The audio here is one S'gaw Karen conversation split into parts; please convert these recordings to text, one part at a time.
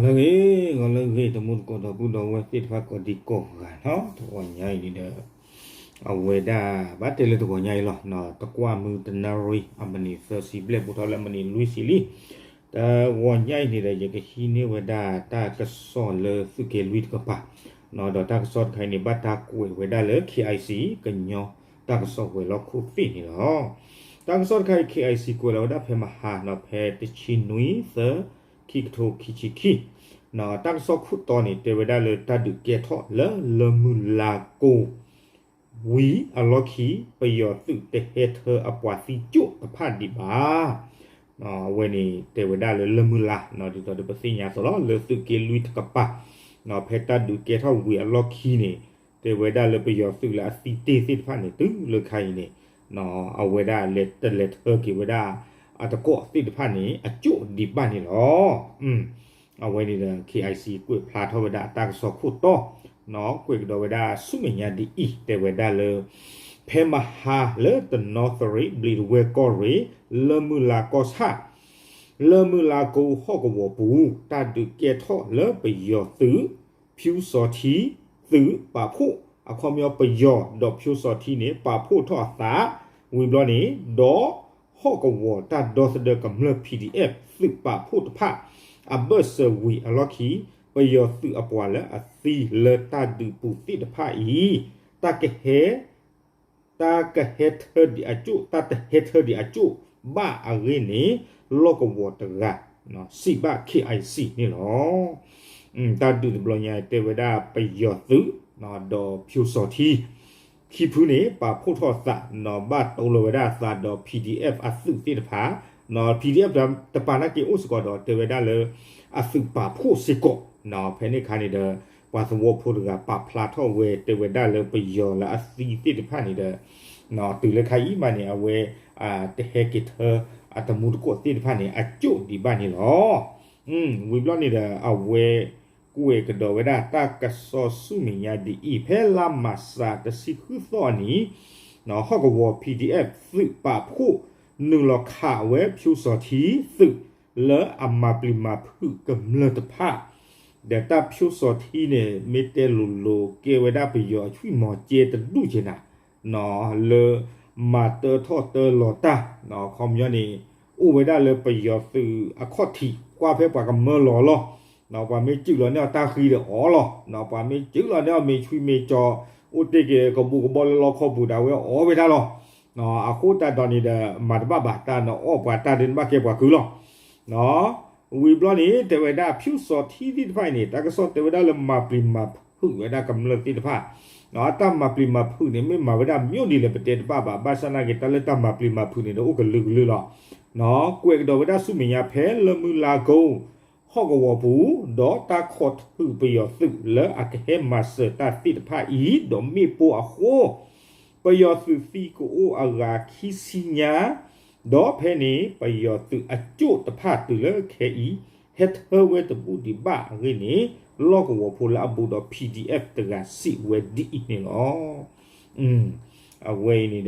ဂီၤလၢအဂ့ၤ, ဂီၤလၢအဂ့ၤ တမူတကိးဒီပုၢ်ဒီဝဲၢ်သ့ၣ်တဖၣ်ကိးဒံကိးဂၤနီၤ, တဂီၤညါအံၤန့ၣ်ဒီး အဝဲဒၣ် ဘၣ်တဲလၢတဂီၤညါအံၤလီၤ, တကွၢ်မုၢ်တနၣ်ရံၣ် အမံးနံးသၢဆံဘျဲၣ် ဘူးထီၣ်လၢအမံးနံးလွံၢ်ဆံလံ. တဂီၤညါအံၤန့ၣ်ဒီး ယကဟံးန့ၢ်ဝဲဒၣ်တၢ်ကစီၣ်လၢသုးက့လွံၢ်တကပၤ, ဒီးတၢ်ကစီၣ်တခါအံၤန့ၣ် ဘၣ်တၢ်ကွဲးဝဲဒၣ်လၢ KIC ကညီတၢ်ကစီၣ်ဝဲၤလီၢ်ခိၣ်သ့ၣ်န့ၣ်လီၤ. တၢ်ကစီၣ်တခါအံၤ KIC ကွဲးလီၤဝဲဒၣ်ဖဲမဟါနီၤ ဖဲတဆံနွံသၢ ခံကထိခံဆံခံ, တၢ်ကစီၣ်ခိၣ်တီန့ၣ် တဲဝဲဒၣ်လၢတၢ်ဒုးကဲထီၣ်လၢလၢမုၢ်လါကိၤ ဝံၤအလီၢ်ခံ ပယီၤသုးတဟဲထၢအပှၤသံကၠိၣ်တဖၣ်ဒံးဘၣ်. အဝဲန့ၣ်တဲဝဲဒၣ်လၢလၢမုၢ်လါ, ဒ်သိးဒီးပသ့ၣ်ညါအသိးလီၤ လၢသုးက့လွံၢ်တကပၤ, ဖဲတၢ်ဒုးကဲထီၣ်ဝံၤအလီၢ်ခံန့ၣ် တဲဝဲဒၣ်လၢပယီၤသုးလၢအသံတ့ၢ်သ့ၣ်တဖၣ်န့ၣ် တုၤလၢခါအံၤန့ၣ် အဝဲဒၣ်လဲၤတလဲၤထၢက့ၤဝဲဒၣ် အတကိးသ့ၣ်တဖၣ်န့ၣ် အကၠိၣ်ဒံးဘၣ်န့ၣ်လီၤ. အဝဲန့ၣ်ဒီး KIC ကွဲးဖျါထီၣ်ဝဲဒၣ်အတၢ်ကစီၣ်ခိၣ်တီ, ကွဲးကဒီးဝဲဒၣ်ဆူမဲာ်ညါဒ်အံၤ တဲဝဲဒၣ်လၢ ဖဲမဟါလၢတနီသရံး ဘျံးတဝဲၢ်ကီၢ်ရ့ၣ် လၢမုၢ်လါကီၢ်ဆၣ် လၢမုၢ်လါကိၤဟီၣ်ကဝီၤပူၤ တၢ်ဒုးကဲထီၣ်လၢပယီၤသုး ဖၠူစီၤထံ သုးပာ်ဖှိၣ် အခီပညီပယီၤဒီးဖၠူစီၤထံန့ၣ် ပာ်ဖှိၣ်ထီၣ်အသး ဝံၤဘျီန့ၣ် ဒီးဟီၣ်ကဝီၤတၢ်ဒီသဒၢကမျၢၢ် PDF သုးပာ်ဖှိၣ်တဖၣ် အဘၢၣ်စၢၤဝံၤအလီၢ်ခံ ပယီၤသုးအပှၤလၢအသံလၢတၢ်ဒုးပူၤသ့ၣ်တဖၣ်အံၤ တၢ်ကဟဲ တၢ်ကဟဲထၢဒံးအကၠိၣ် တၢ်တဟဲထၢဒံးအကၠိၣ်ဘၣ်အဂ့ၢ်န့ၣ် လီၢ်ကဝီၤတဂၤ စံးဘၣ် KIC န့ၣ်လီၤ. တၢ်ဒုးတဘျီညါတဲဝဲဒၣ်ပယီၤသုး ဒီးဖၠူစီၤထံ ခံဖုန့ၣ် ပာ်ဖှိၣ်ထီၣ်အသး ဘၣ်တိလီၤဝဲဒၣ်အသးဒီး PDF အသုးသ့ၣ်တဖၣ် PDF တပၤနာ်က့အိၣ်စ့ၢ်ကီးဒီးတဲဝဲဒၣ်လၢ အသုးပာ်ဖှိၣ်စ့ၢ်ကီး ဖဲန့ၣ်အခါန့ၣ်ဒီး ပှၤသဝီဖိတဂၤပာ်ဖျါထီၣ်ဝဲ တဲဝဲဒၣ်လၢပယီၤလၢအသံသ့ၣ်တဖၣ်န့ၣ်ဒီး တုၤလၢခါအံၤမးန့ၣ် အဝဲ တဟဲက့ၤထၢ အတမူတကိးသ့ၣ်တဖၣ်န့ၣ် အကၠိၣ်ဒံးဘၣ်န့ၣ်လီၤ. ဝံၤဘျီန့ၣ်ဒီး အဝဲ ကွဲးကဒီးဝဲဒၣ်တၢ်ကစီၣ်ဆူမဲာ်ညါဒ်အံၤ ဖဲလါမၢ်ၡးတဆံဃုသီအနံၤ ဟီၣ်ကဝီၤ PDF သုးပာ်ဖှိၣ် နုာ်လီၤခးဝဲဖၠူစီၤထံသုး လၢအမၤပျံၤမၤဖုးကမျၢၢ်တဖၣ် ဒီးတၢ်ဖၠူစီၤထံန့ၣ် မ့ၢ်တဲလိၤလိၤ ကဲဝဲဒၣ်ပယီၤအဆွံမီၤကဲတဒူၣ်က့ၤနၤ လၢမၤတၢထီၣ်တၢလီၤတၢ် ခီပညီန့ၣ် အိၣ်ဝဲဒၣ်လၢပယီၤသုးအခီၣ်ထံး ကွၢ်ဖဲပှၤကမၢလီၤလီၤ. ပှၤမ့ၢ်စုးလီၤန့ၢ်အီၤတၢ်ဃံဒီးအီၣ်လီၤ. ပှၤမ့ၢ်စုးလီၤန့ၢ်အီၤမ့ၤဆွံမ့ၤကၠီၤ အိၣ်တ့ၢ်က့ၤကဘိကဘီလၢလီခီပူၤဒၣ်ဝဲအီၣ်ဝဲဒၣ်လီၤ. အဃိသတးဒီးန့ၣ်ဒီး မၤတဘၣ်ဘၣ် တၢ်နအီၣ်ပှၤတၢ်ဒုးနဘၣ်ကဲပှၤကုလီၤ. ဝံၤဘျီန့ၣ် တဲဝဲဒၣ်ဖၠူစီၤထံသ့ၣ်တဖၣ်အံၤန့ၣ် တၢ်ကစီၣ်တဲဝဲဒၣ်လၢမၤပျံၤမၤဖုးဝဲဒၣ်ကမျၢၢ်သ့ၣ်တဖၣ် တၢ်မၤပျံၤမၤဖုးန့ၣ် မ့ၢ်မၤဝဲဒၣ်မ့ၢ်ဒ်လဲၣ်ပတဲတဘၣ်ဘၣ် ဘၣ်ဆၣ်နာ်က့ၤ တၢ်လၢတၢ်မၤပျံၤမၤဖုးန့ၣ်ဒီး အိၣ်ကလုာ်ကလုာ်လီၤ. ကွဲးကဒီးဝဲဒၣ်ဆူမဲာ်ညါဖဲလၢမုၢ်လါကိၤ ဟီၣ်ကဝီၤပူၤ ဒီးတၢ်ခိးထုးပယီၤသုးလၢအကဟဲမၤစၢၤတၢ်သ့ၣ်တဖၣ်အံၤ ဒီးမ့ၣ်ပိၢ်အဃိ ပယီၤသုးသံကအိၣ်အဂၤခံဆံညါ ဒီးဖဲန့ၣ် ပယီၤသုးအကၠိၣ်တဖၣ်တုၤလၢခဲအံၤ ဟဲထၢဝဲတဘူၣ်ဒံးဘၣ်အဂ့ၢ်န့ၣ် လီၢ်ကဝီၤဖိလၢအဘူးဒီး PDF တဂၤစံးဝဲဒ်အံၤန့ၣ်လီၤ. အဝဲအံၤန့ၣ်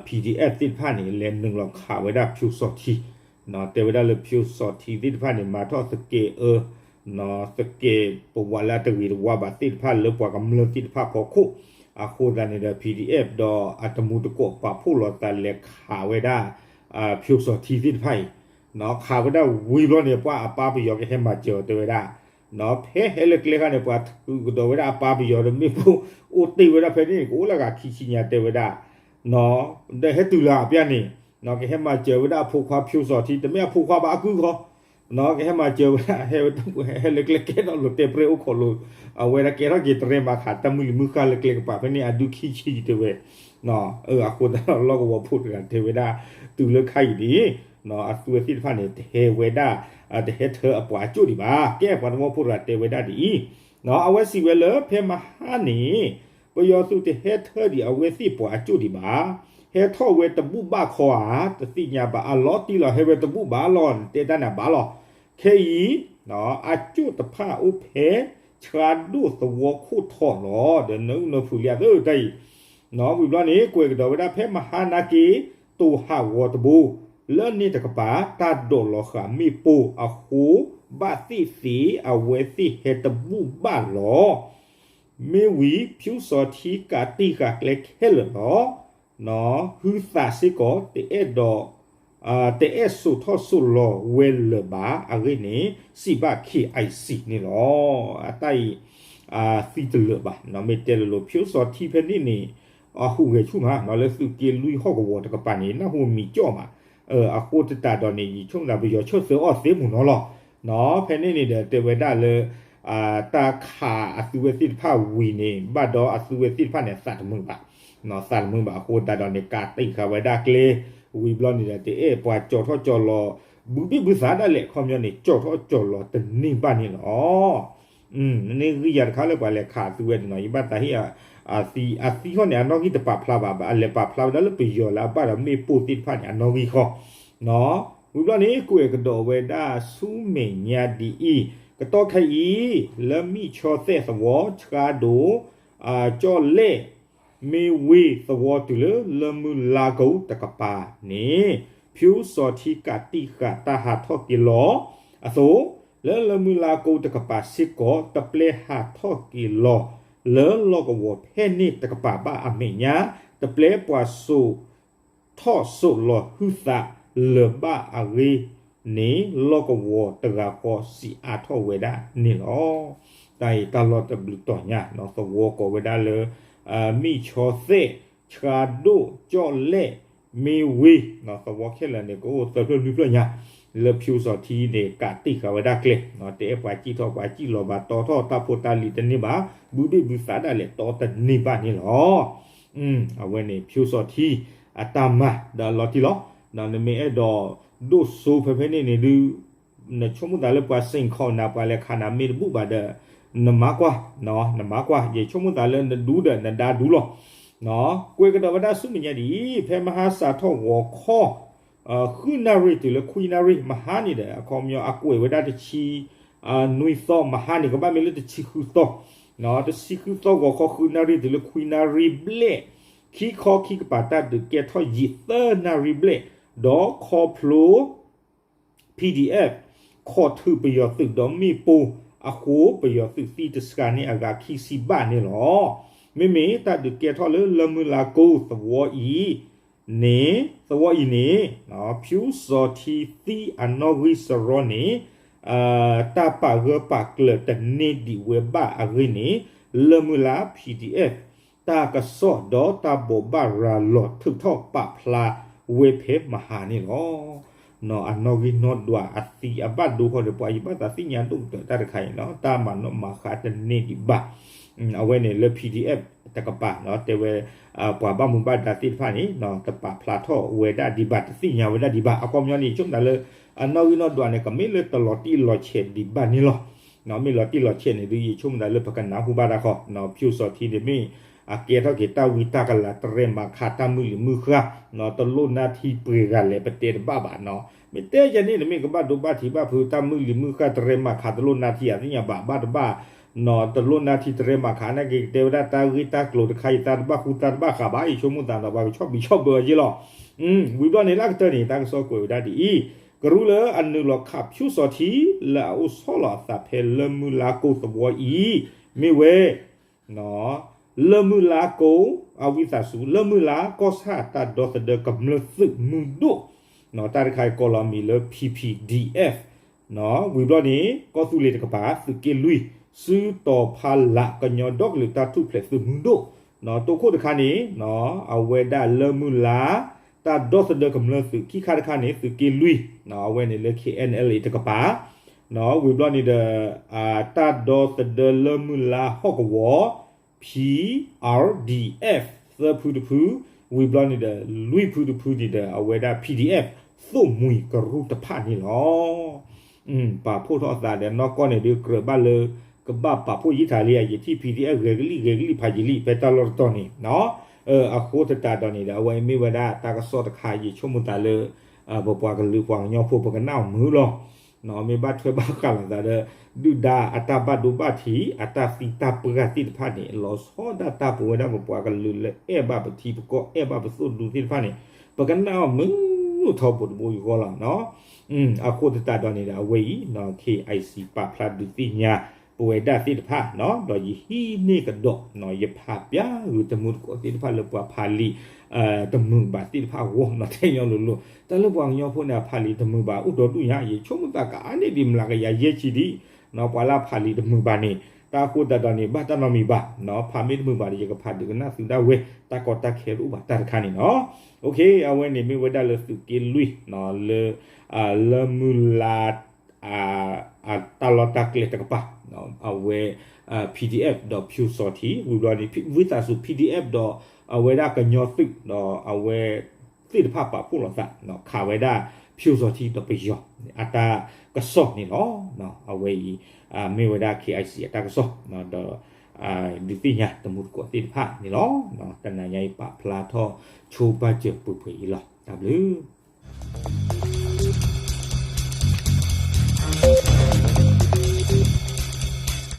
ဒီး PDF သ့ၣ်တဖၣ်န့ၣ် လဲၤနုာ်လီၤခးဝဲဒၣ်ဖၠူစီၤထံ တဲဝဲဒၣ်လၢဖၠူစီၤထံသ့ၣ်တဖၣ်န့ၣ် မၤထီၣ်သကဲးအၢ သကဲးပဝးလၢအတဂ့ၤတဝါဘၣ်သ့ၣ်တဖၣ်လၢပှၤကမျၢၢ်သ့ၣ်တဖၣ်ဖီခိၣ် အဃိသတးန့ၣ်ဒီး PDF ဒီးအတမူတကိးပာ်ဖှိၣ်လိာ်သးလဲၤခးဝဲဒၣ် ဖၠူစီၤထံသ့ၣ်တဖၣ်အံၤ ခးဝဲဒၣ်ဝံၤဘျီန့ၣ် ပှၤအပၢ်ပယီၤကဟဲမၤစၢၤအီၤတဲဝဲဒၣ် ဖဲဟဲလၢကျဲခါန့ၣ် ပှၤထုးကဒီးဝဲဒၣ်အပၢ်ပယီၤဒီးမ့ၣ်ပိၢ်အိၣ်တ့ၢ်ဝဲဒၣ်ဖဲန့ၣ် ကအိၣ်လၢဂၤခံဆံညါတဲဝဲဒၣ် ဒီးဟဲတုၤလၢအပျၢ်န့ၣ် ကဟဲမၤစၢၤဝဲဒၣ်အဖိခွါဖၠူစီၤထံ တမ့ၢ်အဖိခွါဘၣ်အကုၢ်ခီ ကဟဲမၤစၢၤဝဲဒၣ် ဟဲဝဲတၢ်ပူၤဟဲလၢကျဲကဲထီၣ်လိာ်တဲာ်ပြဲအိၣ်ခိးလိာ် အဝဲဒၣ်ကဲထီၣ်က့ၤတရဲမၤခး တၢ်မုၢ်လံၤမုၢ်ဃၢ်လၢကျဲကပၤဖဲန့ၣ် အဒုခံဆံတဲဝဲ အဃိသတးဒီးလီၢ်ကဝီၤဖိတဂၤတဲဝဲဒၣ် တုၤလၢခါအံၤန့ၣ် အသုဝဲသ့ၣ်တဖၣ်န့ၣ် တဟဲဝဲဒၣ် တဟဲထၢအပှၤအကၠိၣ်ဒံးဘၣ် ကဲပှၤသဝီဖိတဂၤတဲဝဲဒၣ်ဒ်အံၤ အဝဲစံးဝဲလၢဖဲမဟါန့ၣ် ပယီၤသုးတဟဲထၢဒံးအဝဲသ့ၣ်ပှၤအကၠိၣ်ဒံးဘၣ် ဟဲထီၣ်ဝဲတဘူၣ်ဘၣ်ခီဧါ တသ့ၣ်ညါဘၣ် အလီၤတံၢ်လီၤဟဲဝဲတဘူၣ်ဘၣ်လီၤ တဲတၢ်န့ၣ်ဘၣ်လီၤ ခဲအံၤ အကၠိၣ်တဖၣ်အိၣ်ဖဲ ဆှါဒိၣ်သဝီခိၣ်ထီၣ်လီၤ ဒီးနၢအုၣ်နၢဖုးလံအသၢတၢ်အံၤ ဝံၤဘျီန့ၣ် ကွဲးကဒီးဝဲဒၣ်ဖဲမဟါနာ်က့ တိာ်ဟးဂီၤတဘိ လၢန့ၣ်တကပၤ တၢ်ဒိးလီၤဃာ်မ့ၣ်ပိၢ်အဃိ ဘၣ်သ့ၣ်သ့ၣ် အဝဲသ့ၣ်ဟဲတဘူၣ်ဘၣ်လီၤ. မ့ၢ်ဝံၤ ဖၠူစီၤထံကးတံာ်ဃာ်ကျဲခဲလၢာ်လီၤ. ဟုသးစ့ၢ်ကီး တအဲၣ်ဒိး တအဲၣ်စိာ်ထီၣ်စိာ်လီၤဝဲလၢၤဘၣ်အဂ့ၢ်န့ၣ် စံးဘၣ် KIC န့ၣ်လီၤ. အတၢ်အံၤ သံတလၢာ်ဘၣ်. မ့ၢ်တဲလိၤလိၤ ဖၠူစီၤထံဖဲန့ၣ်န့ၣ် အဟူးဂဲၤဆူၣ်မး လၢသုးက့လွံၢ်ဟီၣ်ကဝီၤတကပၤန့ၣ် နၢ်ဟူမံၤကၠီၣ်မး. အဃိသတးဒီးန့ၣ် ယဆိကမိၣ်သး ပယီၤဆၢၣ်သၢအီၣ်သ့မုၢ်နီၤလီၤ. ဖဲန့ၣ်န့ၣ်ဒီး တဲဝဲဒၣ်လၢ တၢ်ခးအသုဝဲသ့ၣ်တဖၣ်ဝံၤန့ၣ် ဘၣ်ဒီးအသုဝဲသ့ၣ်တဖၣ်န့ၣ် သးတမုာ်ဘၣ်. သးတမုာ်ဘၣ်အဃိသတးဒီးန့ၣ် ကးတံာ်ဃာ်ဝဲဒၣ်ကျဲ ဝံၤဘျီန့ၣ်ဒီး တအဲၣ်ပှၤကၠီၤထီၣ်ကၠီၤလီၤ ဘုဘ့ၣ်ဘုသးဒၣ်လဲာ် အခီပညီန့ၣ် ကၠီၤထီၣ်ကၠီၤလီၤတန့ၢ်ဘၣ်န့ၣ်လီၤ. န့ၣ်ဂ့ၢ်ယၤတခါလၢပှၤလဲၤခးအသုဝဲန့ၣ်နီၤ ယဘၣ်သးဟ့ၣ် အသံဟီၣ်န့ၣ် အနီၣ်ဂံၢ်တပာ်ဖျါဘၣ် အလဲၤပာ်ဖျါဝဲဒၣ်လၢပယီၤလၢအဘၣ်ဒီးမ့ၣ်ပိၢ်သ့ၣ်တဖၣ်န့ၣ် အနီၣ်ဂံၢ်ဃီ ဝံၤဘျီန့ၣ် ကွဲးကဒီးဝဲဒၣ်ဆူမဲာ်ညါဒ်အံၤ, ကတီၢ်ခဲအံၤ လၢမံၣ်ဆီသဲးသဝီ ဆှါဒိၣ် ကၠီၣ်လဲၣ် မ့ၢ်ဝ့ၢ်သဝီတုၤလၢလၢမုၢ်လါကိတကပၤန့ၣ် ဖၠူစီၤထံကးတံာ်ဃာ်တၢ်ဟးထီၣ်က့ၤလီၤအသိး, လၢလၢမုၢ်လါကိတကပၤစ့ၢ်ကီး တပျဲဟးထီၣ်က့ၤလီၤ လၢလီၢ်ကဝီၤဖဲန့ၣ်တကပၤဘၣ်အမဲာ်ညါ, တပျဲပှၤစိာ် ထီၣ်စိာ်လီၤဟုသးလၢၤဘၣ်အဂ့ၢ်န့ၣ် လီၢ်ကဝီၤတဂၤဃီစံးအါထီၣ်ဝဲဒၣ်န့ၣ်လီၤ. တၢ်အံၤတၢ်လီၢ်တဘျုးတီၤညါ သဝီကိးဝဲဒၣ်လၢ မံၣ်ဆီသဲး, ဆှါဒိၣ်, ကၠီၣ်လဲၣ်, မ့ၢ်ဝ့ၢ် သဝီခဲလၢာ်န့ၣ် ကအိၣ်သၢဖျၢၣ်လွံၢ်ဖျၢၣ်ညါ, လၢဖၠူစီၤထံန့ၣ် ကးတံာ်ဃာ်ဝဲဒၣ်ကျဲ, တအဲၣ်ပှၤစံၣ်ထီၣ်ပှၤစံၣ်လီၤဘၣ် တီထီၣ်တၢ်ဖိတၢ်လံၤတန့ၢ်ဘၣ်, ဘုဘ့ၣ်ဘုသးဒၣ်လဲာ်တီတန့ၢ်ဘၣ်န့ၣ်လီၤ. အဝဲန့ၣ် ဖၠူစီၤထံ အတၢ်မၤဒီးအလီၤတံၢ်လီၤ. နမ့ၢ်အဲၣ်ဒိးဒိၣ်စိဖဲဖဲန့ၣ်န့ၣ်ဒုး နဆိကမိၣ်သးလၢပှၤစ့ၢ်ကီးနၤ ပှၤလဲၤခးနၤမ့ၢ်တဘူၣ်ဘၣ်ဒီး နမၤကွၢ်, နမၤကွၢ်, ယဆိကမိၣ်သးလၢနဒူဒီးနဒါဒူလီၤ. ကွဲးကဒီးဝဲဒၣ်ဆူမဲာ်ညါဒ်အံၤ, ဖဲမဟါစးထီၣ်ဂီၤခီ ဃုနၣ်ရံၣ်တုၤလၢခွံနၣ်ရံၣ် မဟါန့ၣ်ဒီး အခီပညီအကွဲးဝဲဒၣ်တဆံ နွံသီ မဟါန့ၣ် ကဘၣ်မ့ၢ်လၢတဆံဃုသီ, တဆံဃုသီဂီၤခီ ဃုနၣ်ရံၣ်တုၤလၢခွံနၣ်ရံၣ်ဘျဲၣ်, ခံခီခံကပၤတၢ်ဒုးကဲထီၣ်ယံာ်သၢနၣ်ရံၣ်ဘျဲၣ်, ဒီးခီဖျိ PDF ခိးထုးပယီၤသုးဒီးမ့ၣ်ပိၢ်အဃိ ပယီၤသုးသံတစှၤန့ၢ်အဂၤခံဆံဘၣ်န့ၣ်လီၤ. မ့မ့ၢ်တၢ်ဒုးကဲထီၣ်လၢလၢမုၢ်လါကိသဝီအံၤ န့ၣ် သဝီအံၤန့ၣ် ဖၠူစီၤထံသံအနီၣ်ဂံၢ်စရီန့ၣ် တၢ်ပာ်ဂၢၢ်ပာ်ကျၢၤတန့ၢ်ဒံးဝဲဘၣ်အဂ့ၢ်န့ၣ် လၢမုၢ်လါ PDF တၢ်ကစီၣ်ဒီးတၢ်ဘိးဘၣ်ရၤလီၤထုးထီၣ်ပာ်ဖျါဝဲဖဲမဟါန့ၣ်လီၤ. အနီၣ်ဂံၢ်နီၣ်ဒွးအသံအဘၣ်ဒိဃီဒီး ပှၤယဘၣ်သးသ့ၣ်ညါဒိၣ်ကတၢၢ်တၢ်တခါအံၤ တၢ်မၤနီၣ်မၤဃါတန့ၢ်ဒံးဘၣ်. အဝဲန့ၣ်လၢ PDF တကပၤ တဲဝဲ ပှၤဘၣ်မူဘၣ်ဒါသ့ၣ်တဖၣ်န့ၣ် တပာ်ဖျါထီၣ်ဝဲဒၣ်ဒံးဘၣ် တသ့ၣ်ညါဝဲဒၣ်ဒံးဘၣ်. အခီပညီန့ၣ် ယဆိကမိၣ်သးလၢ အနီၣ်ဂံၢ်နီၣ်ဒွးန့ၣ် ကမ့ၢ်လၢတလီၤတံၢ်လီၤဆဲးဒံးဘၣ်န့ၣ်လီၤ. မ့ၢ်လီၤတံၢ်လီၤဆဲးန့ၣ်ဒုး ယဆိကမိၣ်သးလၢပကနၢ်ဟူဘၣ်တၢ်ဃီ ဖၠူစီၤထံန့ၣ်မ့ၢ် အကဲထီၣ်က့ၤတၢ်ဝံတၢ်ကလၤ တရဲၣ်မၤခး တၢ်မုၢ်လံၤမုၢ်ဃၢ် တလိၣ်နၢ်ထံပှဲၤဂၤလဲၣ် ပတဲတဘၣ်ဘၣ်နီၤ. မ့ၢ်တဲယဲန့ၣ် နမ့ၢ်ကဘၣ်ဒိဘၣ်ထံးဘၣ်ဖုး တၢ်မုၢ်လံၤမုၢ်ဃၢ် တရဲၣ်မၤခး တလိၣ်နၢ်ထံ အသ့ၣ်ညါဘၣ် ဘၣ်တဘၣ်နီၤ. တလိၣ်နၢ်ထံ တရဲၣ်မၤခး နာ်က့ၤကတဲဝဲဒၣ် တၢ်ဂ့ၢ်တၢ်ကျိၤတခါအံၤ သးတဘၣ်ဃူသးတဘၣ်ဃးဘၣ် ယဆိကမိၣ်သးနီၤ ပှၤကဆီၣ်ဘံးဆီၣ်ဘၢအီၤက့လီၤ. ဝံၤဘျီန့ၣ် လၢကတၢၢ်န့ၣ် တၢ်ကစီၣ်ကွဲးဝဲဒၣ်ဒ်အံၤ, ကရူၢ်လၢအနုာ်လီၤခးဖၠူစီၤထံ လၢအအိၣ်ဆီလီၤအသးဖဲလၢမုၢ်လါကိသဝီအံၤ မ့ၢ်ဝဲ လၢမုၢ်လါကိ အဝံသးစူၤ လၢမုၢ်လါကီၢ်ဆၣ်တၢ်ဒီသဒၢကမျၢၢ်သုးမုၢ်ဒိၣ်, တၢ်တခါအံၤကိးလီၤမံၤလၢ PPDF, ဝံၤဘျီန့ၣ် ကီၢ်သူလ့ၤတကပၤ သုးက့လွံၢ် စုတီၤဖးလး ကညီဒီကလုာ်တၢ်ထူၣ်ဖျဲးသုးမုၢ်ဒိၣ်, တိခိၣ်တခါန့ၣ် အဝဲဒၣ်လၢမုၢ်လါ တၢ်ဒီသဒၢကမျၢၢ်သုး ခံခါတခါန့ၣ် သုးက့လွံၢ် အဝဲန့ၣ်လၢ KNLA တကပၤ ဝံၤဘျီန့ၣ်ဒီး တၢ်ဒီသဒၢလၢမုၢ်လါဟီၣ်ကဝီၤ PRDF သၢဖုတဖု, ဝံၤဘျီန့ၣ်ဒီး လွံၢ်ဖုတဖုန့ၣ်ဒီး အဝဲဒၣ် PDF သိၣ်မှံၤကရူၢ်တဖၣ်န့ၣ်လီၤ. ပာ်ဖှိၣ်ထီၣ်အသးဒီးနီၢ်ကီၢ်န့ၣ်ဒုး ကြၢးဘၣ်လၢ ကဘၣ်ပာ်ဖှိၣ်ယံာ်ထးလံ အယံာ်ထံၣ် PDF ဂဲၤကလံၣ်ဂဲၤကလံၣ်ဖးယံာ်လံ ဖဲတၢ်လီၢ်တတီၤန့ၣ် အဃိသတးဒီးန့ၣ်ဒီး အဝဲမ့ၢ်ဝဲဒၣ်တၢ်ကစီၣ်တခါ ယဆိကမိၣ်သးလၢ ပပှၤကလုာ်ပှၤကညီဖိ ပကနၣ်အီၤမုာ်လီၤ. မ့ၢ်ဘၣ်ထွဲဘၣ်ဃးလိာ်သးဒီး ဒုၣ်ဒါအတၢ်ဘၣ်ဒိဘၣ်ထံး အတၢ်သံတၢ်ပှၢ်သ့ၣ်တဖၣ်န့ၣ် လီၤဆီဒၣ်တၢ်ပဝဲဒၣ် ပပှၤကလုာ်လၢအဲၣ်ဘၣ်ပထံပကီၢ် အဲၣ်ဘၣ်ပသိၣ်ဒူသ့ၣ်တဖၣ်န့ၣ် ပကနၣ်အီၤမုာ် အိၣ်ထီဘိတဘိယူၢ်ဃီလီၤ. အဃိသတးဒီးန့ၣ်ဒီး အဝဲအံၤ KIC ပာ်ဖျါဒုးသ့ၣ်ညါ ပဝဲဒၣ်သ့ၣ်တဖၣ် ဒီးယဟံးန့ၢ်ကဒီး ယဖးပၠးဂုာ်တမုၢ်တကိးသ့ၣ်တဖၣ်လၢပှၤဖးလံာ် တမုာ်ဘၣ်သ့ၣ်တဖၣ်အဂီၢ် နီၤ ထဲညီလိၤလိၤ တၢ်လၢပှၤကညီဖိန့ၣ် အဖးလံာ်တမုာ်ဘၣ် အိၣ်ဒီဒူၣ်ညါ ယဆိကမိၣ်သးကအါန့ၢ်ဒံး မျးကယၤယဲၢ်ဆံဒံး ပှၤလၢအဖးလံာ်တမုာ်ဘၣ်န့ၣ် တၢ်အဃိသတးဒီးန့ၣ် ဘၣ်တၢ်နီတမံၤဘၣ် ဖးမ့ၢ်တမုာ်ဘၣ်ဒီး ယကဖးဒုးကနၣ်သုဒၣ်ဝဲ တၢ်ကီတၢ်ခဲတအိၣ်ဘၣ်တၢ်တခါန့ၣ်လီၤ. အဝဲန့ၣ်မ့ၢ်ဝဲဒၣ်လၢသုးက့လွံၢ် လၢ လၢမုၢ်လၢ် တၢ်လီၢ်တၢ်ကျဲတကပၤ အဝဲ PDF ဒီးဖၠူစီၤထံ ဝံၤဘျီန့ၣ် ဝံသးစူၤ PDF ဒီးအဝဲဒၣ်ကညီသုး ဒီးအဝဲသ့ၣ်တဖၣ်ပာ်ဖှိၣ်လိာ်သး ခးဝဲဒၣ်ဖၠူစီၤထံဒီးပယီၤ အတၢ်ကစီၣ်န့ၣ်လီၤ. အဝဲအံၤ မ့ၢ်ဝဲဒၣ် KIC အတၢ်ကစီၣ် ဒီး ဒုးသ့ၣ်ညါတမုၢ်တကိးသ့ၣ်တဖၣ်န့ၣ်လီၤ. တနၤညါအံၤပာ်ဖျါထီၣ်ဆိပာ်စၢၤပှဲၤပှဲၤအံၤလီၤ. တၢ်ဘျုး